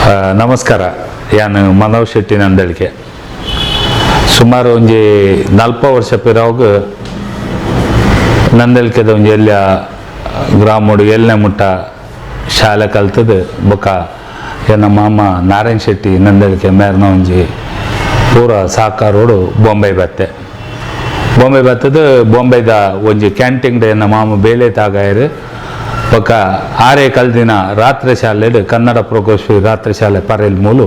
ನಮಸ್ಕಾರ. ಯಾನು ಮನೋಜ್ ಶೆಟ್ಟಿ ನಂದಳಿಕೆ. ಸುಮಾರು ಒಂಜಿ 40 ವರ್ಷ ಪಿರವುಗ್ ನಂದಳಿಕೆದ ಒಂಜಿ ಎಲ್ಯ ಗ್ರಾಮಡು ಏಳನೇ ಮುಟ್ಟ ಶಾಲೆ ಕಲ್ತದು. ಬೊಕ್ಕ ಎನ್ನ ಮಾಮ ನಾರಾಯಣ್ ಶೆಟ್ಟಿ ನಂದಳಿಕೆ ಮೇರ್ನ ಒಂಜಿ ಪೂರ ಸಾಕಾರೋಡು ಬೊಂಬೈ ಬತ್ತೆ. ಬೊಂಬೈ ಬತ್ತದು, ಬೊಂಬೈದ ಒಂಜಿ ಕ್ಯಾಂಟೀನ್ ಎನ್ನ ಮಾಮ ಬೇಲೆ ತಾಗಾಯರು. ಬೊಕ್ಕ ಆರೇ ಕಲ್ದಿನ ರಾತ್ರಿ ಶಾಲೆಡ್, ಕನ್ನಡ ಪ್ರಕೋಷ್ಠಿ ರಾತ್ರಿ ಶಾಲೆ ಪರೇಲ್ ಮೂಲು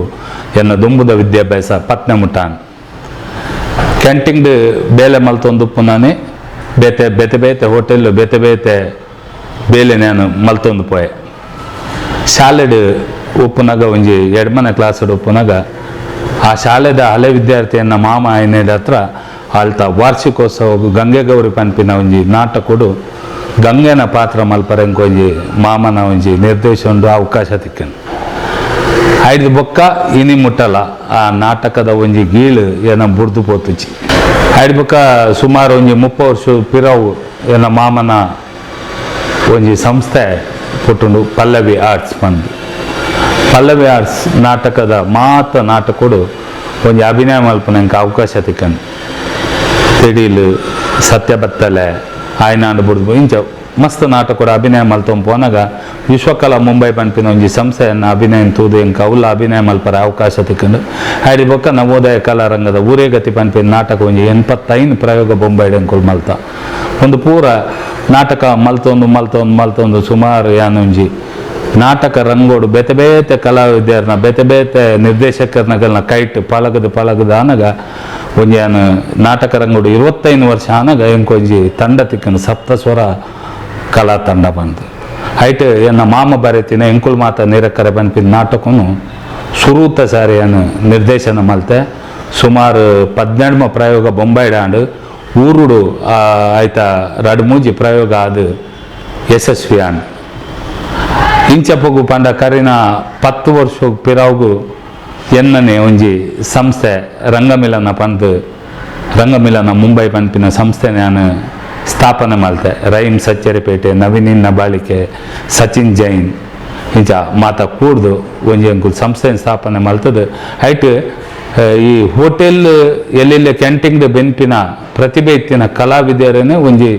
ಎನ್ನ ದುಂಬುದ ವಿದ್ಯಾಭ್ಯಾಸ ಪತ್ನೆ ಮುಟ್ಟಾನ್. ಕ್ಯಾಂಟೀನ್ ಬೇಲೆ ಮಲ್ತೊಂದು ಉಪ್ಪುನಾನೆ ಬೇತೆ ಬೇತೆ ಬೇತೆ ಹೋಟೆಲ್, ಬೇತೆ ಬೇತೆ ಬೇಲೆ ನಾನು ಮಲ್ತೊಂದು ಪೋಯೆ. ಶಾಲೆಡ್ ಉಪ್ಪುನಾಗ, ಒಂಜಿ ಎಡ್ಮನೆ ಕ್ಲಾಸ್ಡ್ ಉಪ್ಪುನಾಗ, ಆ ಶಾಲೆದ ಹಳೆ ವಿದ್ಯಾರ್ಥಿಯನ್ನ ಮಾಮ ಆಯ್ನೇದ ಹತ್ರ ಆಲ್ತ ವಾರ್ಷಿಕೋತ್ಸವ ಗಂಗೆ ಗೌರಿ ಪನ್ಪಿನ ಒಂಜಿ ನಾಟಕೊಡು ಗಂಗೆನ ಪಾತ್ರ ಮಲ್ಪರೆಂಕ್ ಒಂಜಿ ಮಾಮನ ಒಂಜಿ ನಿರ್ದೇಶನ ಅವಕಾಶ ತಿಕ್ಕನು. ಐದು ಬೊಕ್ಕ ಇನಿ ಮುಟ್ಟಲ ಆ ನಾಟಕದ ಒಂಜಿ ಗೀಳು ಏನ ಬುಡ್ದು ಪೋತುಚಿ. ಐದು ಬೊಕ್ಕ ಸುಮಾರು ಒಂಜಿ 30 ವರ್ಷ ಪಿರವು ಏನ ಮಾಮನ ಒಂಜಿ ಸಂಸ್ಥೆ ಪುಟ್ಟುಂಡು, ಪಲ್ಲವಿ ಆರ್ಟ್ಸ್ ಬಂದು. ಪಲ್ಲವಿ ಆರ್ಟ್ಸ್ ನಾಟಕದ ಮಾತ ನಾಟಕೊಡು ಒಂಜಿ ಅಭಿನಯ ಮಲ್ಪುನಂಕ ಅವಕಾಶ ತಿಕ್ಕನು. ತೆಡಿಲು, ಸತ್ಯಬತ್ತಲೆ, ಆಯ್ನಾಂಡು ಬುಡ್ದು ಇಂಚ ಮಸ್ತ್ ನಾಟಕೊಡು ಅಭಿನಯ ಮಲ್ತೊಂದು ಪೋನಾಗ, ವಿಶ್ವಕಲಾ ಮುಂಬೈ ಪನ್ಪಿನ ಒಂಜಿ ಸಂಸ್ಥೆಯನ್ನು ಅಭಿನಯ ತೂದು ಎಂಕ ಅವುಲ ಅಭಿನಯ ಮಲ್ಪರ ಅವಕಾಶ ತಿಕ್ಕಂಡು. ಐಡಿ ಬೊಕ್ಕ ನವೋದಯ ಕಲಾರಂಗದ ಊರೇ ಗತಿ ಪನ್ಪಿನ ನಾಟಕ ಒಂಜಿ 85 ಪ್ರಯೋಗ ಬೊಂಬೈಡ್ ಎಂಕುಲು ಮಲ್ತ. ಒಂದು ಪೂರ ನಾಟಕ ಮಲ್ತೊಂದು ಮಲ್ತೊಂದು ಮಲ್ತೊಂದು ಸುಮಾರು ಯಾನೊಂಜಿ ನಾಟಕ ರಂಗೋಡು ಬೇತೆ ಬೇತೆ ಕಲಾವಿದರ್ನ, ಬೇತೆ ಬೇತೆ ನಿರ್ದೇಶಕರ್ನಗಲ್ನ ಕೈಟ್ ಪಲಗದು ಪಲಗದು ಆನಗ, ಒಂಜಿ ಯಾನು ನಾಟಕ ರಂಗೋಡು 25 ವರ್ಷ ಆನಗ ಎಂಕೊಂಜಿ ತಂಡ ತಿಕ್ಕನು, ಸಪ್ತಸ್ವರ ಕಲಾ ತಂಡ ಬಂದು. ಐಟ್ ಎನ್ನ ಮಾಮ ಬರೆತಿನ ಎಂಕುಲ್ ಮಾತ ನಿರಕ್ಕರೆ ಪನ್ಪಿನ ನಾಟಕನು ಸುರೂತ ಸಾರಿಯನ್ನು ನಿರ್ದೇಶನ ಮಲ್ತೆ. ಸುಮಾರು 12 ಪ್ರಯೋಗ ಬೊಂಬೈಡಾಂಡ್, ಊರುಡು ಆಯ್ತಾ ರಡು ಮೂಜಿ ಪ್ರಯೋಗ ಅದು ಯಶಸ್ವಿ ಆಂಡ್. ಇಂಚಪೊಗು ಪಂಡ ಕರಿನ 10 ವರ್ಷ ಪಿರವುಗು ಎನ್ನನೆ ಒಂಜಿ ಸಂಸ್ಥೆ ರಂಗಮಿಲನ ಪಂದ್, ರಂಗಮಿಲನ ಮುಂಬೈ ಪನ್ಪಿನ ಸಂಸ್ಥೆ ನಾನು ಸ್ಥಾಪನೆ ಮಲ್ತೆ. ರಹೀಂ ಸಚ್ಚರಿಪೇಟೆ, ನವೀನಿನ್ನ ಬಾಳಿಕೆ, ಸಚಿನ್ ಜೈನ್ ಇಂಚ ಮಾತ ಕೂಡ್ದು ಒಂಜಿ ಅಂಕುಲ್ ಸಂಸ್ಥೆ ಸ್ಥಾಪನೆ ಮಲ್ತದು. ಐಟ್ ಈ ಹೋಟೆಲ್ ಎಲ್ಲೆಲ್ಲ ಕ್ಯಾಂಟೀನ್ ಬೆನ್ಪಿನ ಪ್ರತಿಭೆ ಇತ್ತಿನ ಕಲಾವಿದರೇ ಒಂಜಿ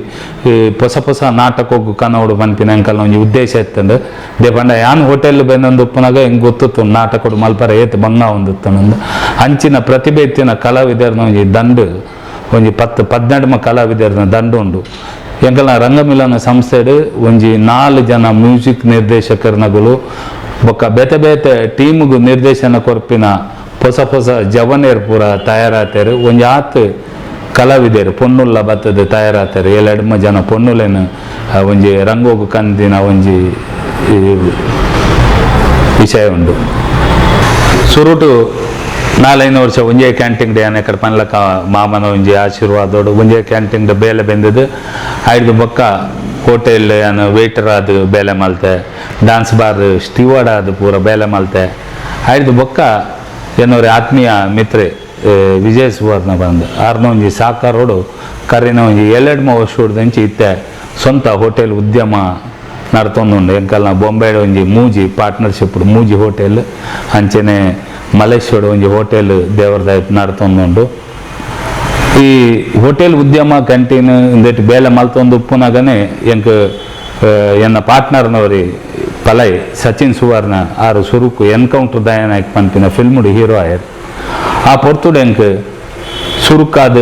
ಈ ಪೊಸ ಪೊಸ ನಾಟಕಗ್ ಕನ್ನೋಡು ಪನ್ಪಿನ ಅಂಕಲ್ನ ಒಂಜಿ ಉದ್ದೇಶ ಇತ್ತಂದು. They ಪಂಡ ಯಾನ್ ಹೋಟೆಲ್ ಬೆನ್ನೊಂದು ಉಪ್ಪುನಾಗ ಹೆಂಗೆ ಗೊತ್ತಿತ್ತು ನಾಟಕಡು ಮಲ್ಪರ ಏತ್ ಬಂಗ ಒಂದಿತ್ತು. ಅಂಚಿನ ಪ್ರತಿಭೆ ಇತ್ತಿನ ಕಲಾವಿದರನ ಒಂಜಿ ದಂಡು, ಒಂಜಿ 10 12 ಕಲಾವಿದರನ ದಂಡು ಉಂಡು. ಎಂಕಲ್ನ ರಂಗಮಿಲನ ಸಂಸ್ಥೆಡ್ ಒಂಜಿ ನಾಲ್ ಜನ ಮ್ಯೂಸಿಕ್ ನಿರ್ದೇಶಕರ್ನಗುಲು, ಬೊಕ್ಕ ಬೇತೆ ಬೇತೆ ಟೀಮ್ಗು ನಿರ್ದೇಶನ ಕೊರ್ಪಿನ ಹೊಸ ಹೊಸ ಜವನೇರ್ ಪೂರ ತಯಾರಾತೇರು. ಒಂಜಿ ಆತ್ ಕಲಾವಿದರು ಪೊನ್ನುಲ್ಲ ಬತ್ತದ ತಯಾರಾತಾರೆ. ಏಳೆಡ್ಮ ಜನ ಪೊನ್ನುಲೇನು ಒಂಜಿ ರಂಗೋಗು ಕಂದಿನ ಒಂಜಿ ಈ ವಿಷಯ ಉಂಡು. ಸುರುಟು ನಾಲೈದು ವರ್ಷ ಒಂಜೇ ಕ್ಯಾಂಟೀನ್ ಡೇ ಕಡೆ ಪನ್ಲಕ ಮಾಮನ ಒಂಜಿ ಆಶೀರ್ವಾದೋಡು ಒಂಜೇ ಕ್ಯಾಂಟೀನ್ ಬೇಲೆ ಬೆಂದದು. ಐದು ಬೊಕ್ಕ ಹೋಟೆಲ್ ಯಾನು ವೇಟರ್ ಆದ್ ಬೇಲೆ ಮಲ್ತೆ, dance bar steward ಆದ್ ಪೂರ ಬೇಲೆ ಮಲ್ತೆ. ಐದು ಬೊಕ್ಕ ಏನೋರಿ ಆತ್ಮೀಯ ಮಿತ್ರೆ ವಿಜಯ್ ಸುವರ್ಣ ಬಂದು ಆರ್ನ ಒಂಜಿ ಸಾಕಾರೋಡು ಕರಿನ ಒಂಜಿ ಏಳೆಡ್ಮ ವರ್ಷದಂಚಿ ಇತ್ತೆ ಸ್ವಂತ ಹೋಟೆಲ್ ಉದ್ಯಮ ನಡ್ತೊಂದುಂಡು. ಎಂಕಲ್ನ ಬೊಂಬೈಡ್ ಒಂಜಿ ಮೂಜಿ ಪಾರ್ಟ್ನರ್ಶಿಪ್ ಮೂಜಿ ಹೋಟೆಲ್, ಅಂಚೆನೆ ಮಲೇಷ್ಯಾಡ್ ಒಂಜಿ ಹೋಟೆಲ್ ದೇವರದ ನಡ್ತೊಂದುಂಡು. ಈ ಹೋಟೆಲ್ ಉದ್ಯಮ, ಕ್ಯಾಂಟೀನ್ ಇಂದೆಟ್ ಬೇಲೆ ಮಲ್ತೊಂದು ಉಪ್ಪುನಾಗನೆ ಎಂಕ್ ಎನ್ನ ಪಾರ್ಟ್ನರ್ನವರಿ ಪಲೈ ಸಚಿನ್ ಸುವರ್ಣ ಆರು ಸುರುಕು ಎನ್ಕೌಂಟರ್ ದಯಾನಾಯಕ್ ಪನ್ಪಿನ ಫಿಲ್ಮ್ಡು ಹೀರೋ ಆಯರ್. ಆ ಪೊರ್ತುಡು ಎಂಕ್ ಸುರುಕಾದ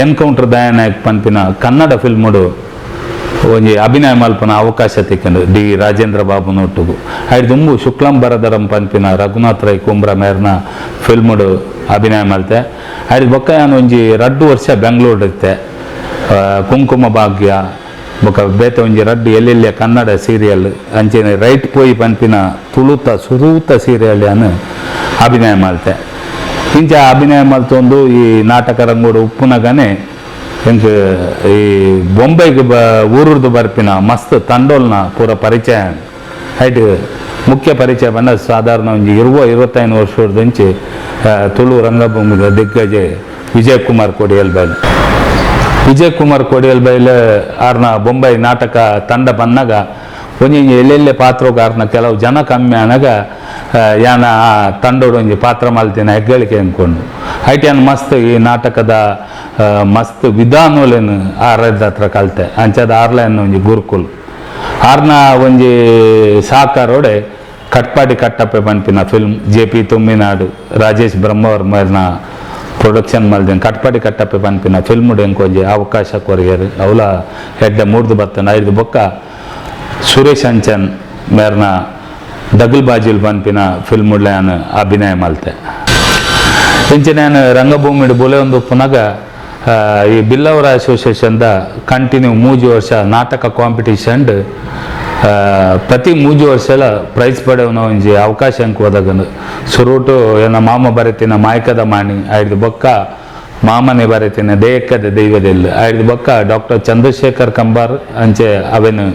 ಎನ್ಕೌಂಟರ್ ದಯಾನಾಯಕ್ ಪನ್ಪಿನ ಕನ್ನಡ ಫಿಲ್ಮ್ಡು ಒಂಜಿ ಅಭಿನಯ ಮಲ್ಪನ ಅವಕಾಶ ತಿಕ್ಕಂಡು ಡಿ ರಾಜೇಂದ್ರ ಬಾಬು ನೊಟ್ಟುಗು. ಐಡ್ ದುಂಬು ಶುಕ್ಲಂ ಬರದರಂ ಪನ್ಪಿನ ರಘುನಾಥ್ ರೈ ಕುಂಬ್ರ ಮೇರ್ನ ಫಿಲ್ಮ್ಡು ಅಭಿನಯ ಮಲ್ತೆ. ಐಡ್ ಬೊಕ್ಕ ಯಾನ್ ಒಂಜಿ 2 ವರ್ಷ ಬೆಂಗಳೂರು ಇತ್ತೆ. ಕುಂಕುಮ ಭಾಗ್ಯ ಬೊಕ್ಕ ಬೇತೆ ಒಂಜಿ ರಡ್ಡು ಎಲ್ಲೆಲ್ಲಿಯ ಕನ್ನಡ ಸೀರಿಯಲ್, ಅಂಚೆನೆ ರೈಟ್ ಪೋಯಿ ಪನ್ಪಿನ ತುಳುತ ಸುರೂತ ಸೀರಿಯಲ್ ಯಾನ್ ಅಭಿನಯ ಮಲ್ತೆ. ಇಂಚ ಅಭಿನಯ ಮಲ್ತೊಂದು ಈ ನಾಟಕ ರಂಗೋಡು ಉಪ್ಪುನಗನೆ ಎಂಕ್ ಈ ಬೊಂಬೈಗ್ ಊರುರ್ದು ಬರ್ಪಿನ ಮಸ್ತ್ ತಂಡೋಲ್ನ ಪೂರ ಪರಿಚಯ. ಹೈಟ್ ಮುಖ್ಯ ಪರಿಚಯ ಬಂದ ಸಾಧಾರಣ ಒಂಜಿ 20 25 ವರ್ಷದಂಚಿ ತುಳು ರಂಗಭೂಮಿದ ದಿಗ್ಗಜ ವಿಜಯ್ ಕುಮಾರ್ ಕೊಡಿಯಲ್ ಬೈಲ್. ವಿಜಯ್ ಕುಮಾರ್ ಕೊಡಿಯಲ್ ಬೈಲ್ ಆರ್ನ ಬೊಂಬೈ ನಾಟಕ ತಂಡ ಬಂದಾಗ ಒಂಜಿ ಎಲ್ಲೆಲ್ಲೆ ಪಾತ್ರಗಾರನ ಕೆಲವು ಜನ ಕಮ್ಮಿ ಆನಾಗ ಯಾನ ಆ ತಂಡೋಡು ಒಂಜಿ ಪಾತ್ರ ಮಲ್ತಿನ ಹೆಗ್ಗಳಿಕೆ ಅಂದ್ಕೊಂಡು ಐಟ್ ಯಾನ್ ಮಸ್ತ್ ಈ ನಾಟಕದ ಮಸ್ತ್ ವಿಧಾನೋಲೆನ್ ಆರದ ಹತ್ರ ಕಲ್ತೆ. ಅಂಚಾದ ಆರ್ಲೈನ್ ಒಂಜಿ ಗುರುಕುಲ್ ಆರ್ನ ಒಂಜಿ ಸಾಕಾರೋಡೆ ಕಟ್ಪಾಡಿ ಕಟ್ಟಪ್ಪೆ ಪನ್ಪಿನ film J P Tumminadu Rajesh ಬ್ರಹ್ಮವರ್ಮರ್ನ production ಮಲ್ದಿನ ಕಟ್ಪಾಡಿ ಕಟ್ಟಪ್ಪೆ ಪನ್ಪಿನ ಫಿಲ್ಮ್ ಎಂಕೊಂಜಿ ಅವಕಾಶ ಕೊರಿಯರು ಅವಲ ಹೆಡ್ಡೆ ಮೂಡ್ದು ಬತ್ತನ. ಐದು ಬೊಕ್ಕ ಸುರೇಶ್ ಅಂಚನ್ ಮೇರ್ನ ದಗಲ್ ಬಾಜಿಲ್ ಪನ್ಪಿನ ಫಿಲ್ಮ್ ಯಾನ್ ಅಭಿನಯ ಮಲ್ತೆ. ಇಂಚಿನ ರಂಗಭೂಮಿಡು ಬೊಲೆ ಒಂದು ಉಪ್ಪುನಾಗ ಈ ಬಿಲ್ಲವರ ಅಸೋಸಿಯೇಷನ್ದ ಕಂಟಿನ್ಯೂ 3 ವರ್ಷ ನಾಟಕ ಕಾಂಪಿಟೇಷನ್ ಪ್ರತಿ 3 ವರ್ಷಲ ಪ್ರೈಸ್ ಪಡೆಯುವ ಒಂಜಿ ಅವಕಾಶ ಅಂಕ ಒದಗಂದು. ಸುರುಟು ಏನ ಮಾಮ ಬರೆತಿನ ಮಾಯಕದ ಮಾಣಿ, ಐದು ಬೊಕ್ಕ ಮಾಮನೆ ಬರೆತಿನ ದೇಯಕ್ಕದ ದೈವದೆಲ್ಲ, ಐದು ಬೊಕ್ಕ ಡಾಕ್ಟರ್ ಚಂದ್ರಶೇಖರ್ ಕಂಬಾರ್ ಅಂಚೆ ಅವೇನು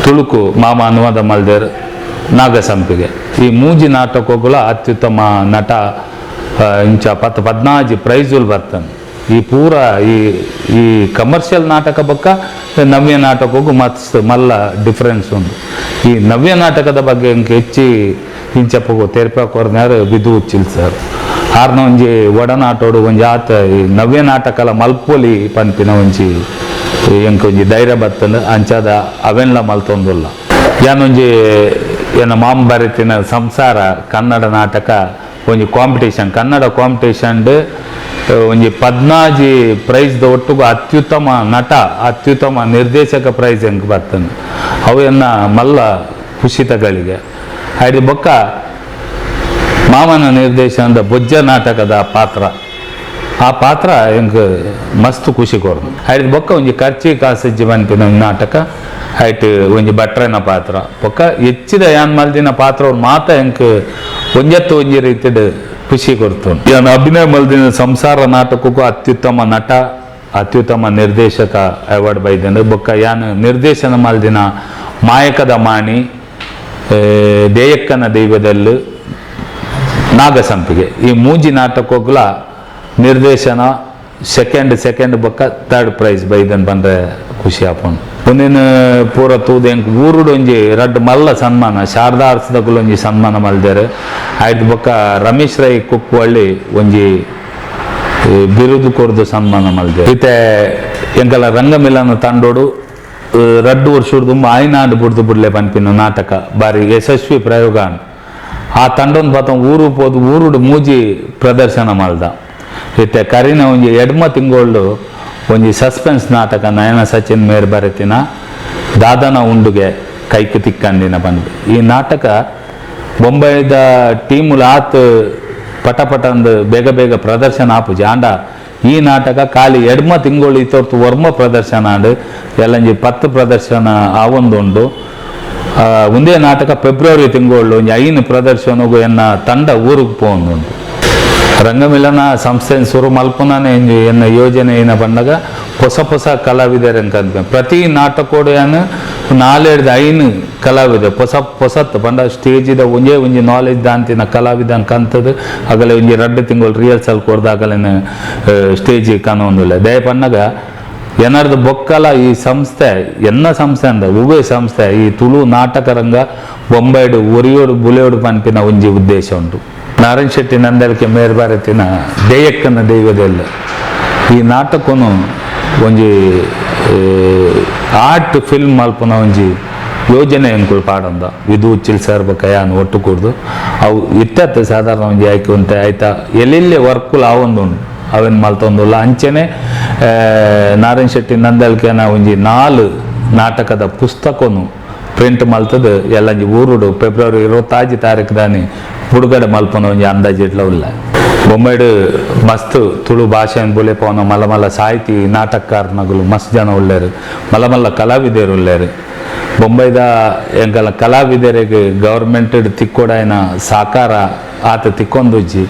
ತುಳುಕು ಮಾಮ ಅನುವಾದ ಮಲ್ದೇರ್ ನಾಗಸಂಪಿಗೆ. ಈ 3 ನಾಟಕಗಳ ಅತ್ಯುತ್ತಮ ನಟ ಇಂಚ 10 14 ಪ್ರೈಜುలు ಬರ್ತಾನೆ. ಈ ಪೂರ ಈ ಈ ಕಮರ್ಷಿಯಲ್ ನಾಟಕ ಬೊಕ್ಕ ನವ್ಯ ನಾಟಕಕ್ಕೂ ಮಸ್ತ್ ಮಲ್ಲ ಡಿಫ್ರೆನ್ಸ್ ಉಂಡು. ಈ ನವ್ಯ ನಾಟಕದ ಬಗ್ಗೆ ಇಂಕ ಹೆಚ್ಚಿ ಇಂಚಪ್ಪಗು ತೆರಪ ಕೊರ್ನ್ಯಾರು ಬಿದು ಉಚ್ಚಿಲ್ ಸರ್ ಆರ್ನ ಒಂಜಿ ಒಡನಾಟೋಡು ಒಂಜಿ ಆತ ಈ ನವ್ಯ ನಾಟಕಲ ಮಲ್ಪೊಲಿ ಪನ್ಪಿನ ಒಂಜಿ ಎಂಕ ಒಂಜಿ ಧೈರ್ಯ ಬತ್ತಂದು ಅಂಚಾದ ಅವೆನ್ಲ ಮಲ್ತೊಂದುಲ್ಲ. ಯಾನೊಂಜಿ ಏನ ಮಾಮ ಬರೆತಿನ ಸಂಸಾರ ಕನ್ನಡ ನಾಟಕ ಒಂಜಿ ಕಾಂಪಿಟೇಷನ್ ಕನ್ನಡ ಕಾಂಪಿಟೇಷನ್ ಒಂಜಿ 14 ಪ್ರೈಸ್ದ ಒಟ್ಟುಗು ಅತ್ಯುತ್ತಮ ನಟ ಅತ್ಯುತ್ತಮ ನಿರ್ದೇಶಕ ಪ್ರೈಸ್ ಎಂಕ್ ಬರ್ತಂದು. ಅವೆನ್ನ ಮಲ್ಲ ಖುಷಿತಗಳಿಗೆ. ಐದು ಬೊಕ್ಕ ಮಾಮನ ನಿರ್ದೇಶನದ ಬೊಜ್ಜ ನಾಟಕದ ಪಾತ್ರ, ಆ ಪಾತ್ರ ಎಂಕ್ ಮಸ್ತ್ ಖುಷಿ ಕೊರ್ದು. ಐದು ಬೊಕ್ಕ ಒಂಜಿ ಖರ್ಚಿ ಕಾಸಜ್ಜಿ ಪನ್ಪಿನ ಒಂಜಿ ನಾಟಕ ಐಟ್ ಒಂಜಿ ಭಟ್ರನ ಪಾತ್ರ ಬೊಕ್ಕ ಹೆಚ್ಚಿದ ಯಾನ್ ಮಲ್ದಿನ ಪಾತ್ರ ಮಾತ ಎಂಕ್ ಒಂಜತ್ತು ಒಂಜಿ ರೀತಿಡ್ ಖುಷಿ ಕೊಡ್ತು. ಯಾನ್ ಅಭಿನಯ ಮಲ್ದಿನ ಸಂಸಾರ ನಾಟಕಕ್ಕೂ ಅತ್ಯುತ್ತಮ ನಟ ಅತ್ಯುತ್ತಮ ನಿರ್ದೇಶಕ ಅವಾರ್ಡ್ ಬೈದಂಡು. ಬೊಕ್ಕ ಯಾನ್ ನಿರ್ದೇಶನ ಮಲ್ದಿನ ಮಾಯಕದ ಮಾಣಿ, ದೇಯಕ್ಕನ ದೈವದಲ್ಲು, ನಾಗಸಂಪಿಗೆ ಈ 3 ನಾಟಕಗಳ ನಿರ್ದೇಶನ ಸೆಕೆಂಡ್ ಬೊಕ್ಕ ಥರ್ಡ್ ಪ್ರೈಸ್ ಬೈದನ್ ಬಂದ್ರೆ ಖುಷಿ ಆಪುಂಡು. ಒಂದಿನ ಪೂರ ತೂದು ಎಂಕ್ ಊರುಡು ಒಂಜಿ ರಡ್ಡ್ ಮಲ್ಲ ಸನ್ಮಾನ ಶಾರದಾ ಆರ್ಟ್ಸ್ದಕುಲು ಒಂಜಿ ಸನ್ಮಾನ ಮಲ್ದೇರು. ಐದು ಬೊಕ್ಕ ರಮೇಶ್ ರೈ ಕುಕ್ಕುವಳ್ಳಿ ಒಂಜಿ ಬಿರುದು ಕೊರ್ದು ಸನ್ಮಾನ ಮಲ್ದೇರು. ಇತ್ತೆ ಎಂಕಲ ರಂಗಮಿಲನ ತಂಡೋಡು 2 ವರ್ಷ ಆಯ್ನಾಡು ಬುಡ್ದು ಬುಡ್ಲೆ ಪನ್ಪಿನ ನಾಟಕ ಬಾರಿ ಯಶಸ್ವಿ ಪ್ರಯೋಗ. ಆ ತಂಡೊಂದು ಪಾತ ಊರು ಪೋದು ಊರುಡು 3 ಪ್ರದರ್ಶನ ಮಲ್ದ. ಇತ್ತೆ ಕರಿನ ಒಂಜಿ 2 ತಿಂಗಳು ಒಂಜಿ ಸಸ್ಪೆನ್ಸ್ ನಾಟಕ ನಯನ ಸಚಿನ್ ಮೇರ್ ಬರೆತಿನ ದಾದನ ಉಂಡುಗೆ ಕೈಕ್ ತಿಕ್ಕಂದಿನ ಬಂದು ಈ ನಾಟಕ ಬೊಂಬೈದ ಟೀಮುಲು ಆತ್ ಪಟ ಪಟ ಅಂದು ಬೇಗ ಬೇಗ ಪ್ರದರ್ಶನ ಆಪುಜಿ. ಆಂಡ ಈ ನಾಟಕ ಖಾಲಿ 2 ತಿಂಗಳು ಇತ್ತೊರ್ತು ವರ್ಮ ಪ್ರದರ್ಶನ ಆಂಡ್ ಎಲ್ಲಂಜಿ 10 ಪ್ರದರ್ಶನ ಆವೊಂದುಂಡು. ಒಂದೇ ನಾಟಕ ಫೆಬ್ರವರಿ ತಿಂಗಳು ಒಂಜಿ 5 ಪ್ರದರ್ಶನಗೂ ಎನ್ನ ತಂಡ ಊರಿಗೆ ಪೋವೊಂದುಂಡು. ರಂಗಮಿಲನ ಸಂಸ್ಥೆ ಸುರು ಮಲ್ಪುನಾನೆ ಎನ್ನ ಯೋಜನೆ ಏನ ಬಂದಾಗ ಹೊಸ ಹೊಸ ಕಲಾವಿದರು ಅಂಕಂತ ಪ್ರತಿ ನಾಟಕೋಡು ಏನು 4 5 ಕಲಾವಿದ ಹೊಸ ಹೊಸತ್ತು ಬಂಡ ಸ್ಟೇಜಿದ ಒಂಜೇ ಒಂಜಿ ನಾಲೆಜ್ ದಾಂತಿನ ಕಲಾವಿದ ಅಂಕಂತದ್ದು ಆಗಲೇ ಒಂಜಿ 2 ತಿಂಗಳು ರಿಹರ್ಸಲ್ ಕೊರ್ದು ಆಗಲೇನೆ ಸ್ಟೇಜ್ ಕಾಣೊಂದಿಲ್ಲ. ದಯ ಪನ್ನಾಗ ಏನಾರ್ದು ಬೊಕ್ಕಲ ಈ ಸಂಸ್ಥೆ ಎನ್ನ ಸಂಸ್ಥೆ ಅಂದ ಉಭಯ ಸಂಸ್ಥೆ ಈ ತುಳು ನಾಟಕ ರಂಗ ಬೊಂಬೈಡು ಒರಿಯೋಡು ಬುಲೆಯೋಡು ಪನ್ಪಿನ ಒಂಜಿ ಉದ್ದೇಶ ಉಂಟು. ನಾರಾಯಣ ಶೆಟ್ಟಿ ನಂದಳಿಕೆ ಮೇರ್ ಭಾರತಿನ ದೇಯಕ್ಕನ ದೈವದೆಲ್ಲ ಈ ನಾಟಕನು ಒಂಜಿ ಆರ್ಟ್ ಫಿಲ್ಮ್ ಮಲ್ಪುನ ಒಂಜಿ ಯೋಜನೆ ಎಂಕುಲು ಪಾಡೊಂದ ವಿಧು ಉಚ್ಚಿಲ್ ಸರ್ ಬೊಕ್ಕ ಯಾನ್ ಒಟ್ಟು ಕೂಡ್ದು ಅವು ಇತ್ತತ್ತು ಸಾಧಾರಣ ಒಂಜಿ ಆಯ್ಕೆ ಉಂಟೆ ಆಯ್ತಾ ಎಲ್ಲೆಲ್ಲಿ ವರ್ಕುಲು ಆವೊಂದುಂಡು ಅವೇನು ಮಲ್ತೊಂದುಲ್ಲ. ಅಂಚೆನೆ ನಾರಾಯಣ ಶೆಟ್ಟಿ ನಂದಳಿಕೆನ ಒಂಜಿ 4 ನಾಟಕದ ಪುಸ್ತಕನು ಪ್ರಿಂಟ್ ಮಲ್ತದು ಎಲ್ಲಂಜಿ ಊರುಡು ಫೆಬ್ರವರಿ 25 ತಾರೀಕು ದಾನಿ ಬುಡುಗಡೆ ಮಲ್ಪುನ ಒಂಜಿ ಅಂದಾಜು ಇಟ್ಲ ಉಲ್ಲ. ಬೊಂಬೈಡು ಮಸ್ತ್ ತುಳು ಭಾಷೆಯನ್ನು ಬುಲೆಪವನ ಮಲ್ಲ ಮಲ್ಲ ಸಾಹಿತಿ ನಾಟಕಕಾರನಗುಲು ಮಸ್ತ್ ಜನ ಉಳ್ಳೇರು, ಮಲ್ಲ ಮಲ್ಲ ಕಲಾವಿದರು ಉಳ್ಳೇರು. ಬೊಂಬೈದ ಎಂಕಲ ಕಲಾವಿದರಿಗೆ ಗೌರ್ಮೆಂಟ್ ತಿಕ್ಕೊಡಾಯನ ಸಾಕಾರ ಆತ ತಿಕ್ಕೊಂದುಜ್ಜಿ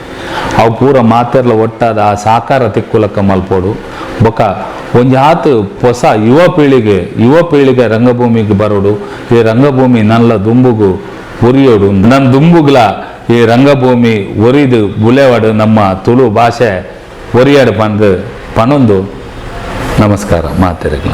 ಅವು ಪೂರ ಮಾತೆರ್ಲ ಒಟ್ಟಾದ ಆ ಸಾಕಾರ ತಿಕ್ಕುಲಕ್ಕ ಮಲ್ಪೋಡು. ಬೊಕ್ಕ ಒಂಜಿ ಆತು ಹೊಸ ಯುವ ಪೀಳಿಗೆ ರಂಗಭೂಮಿಗೆ ಬರೋಡು. ಈ ರಂಗಭೂಮಿ ನಲ್ಲ ದುಂಬುಗು ಉರಿಯೋಡು, ನನ್ನ ದುಂಬುಗ್ಲ ಈ ರಂಗಭೂಮಿ ಒರಿದು ಬುಲೆವಾಡು ನಮ್ಮ ತುಳು ಭಾಷೆ ಒರಿಯಾಡು ಪಂದು ಪನೊಂದು ನಮಸ್ಕಾರ ಮಾತೆರೆಗ್ಲ.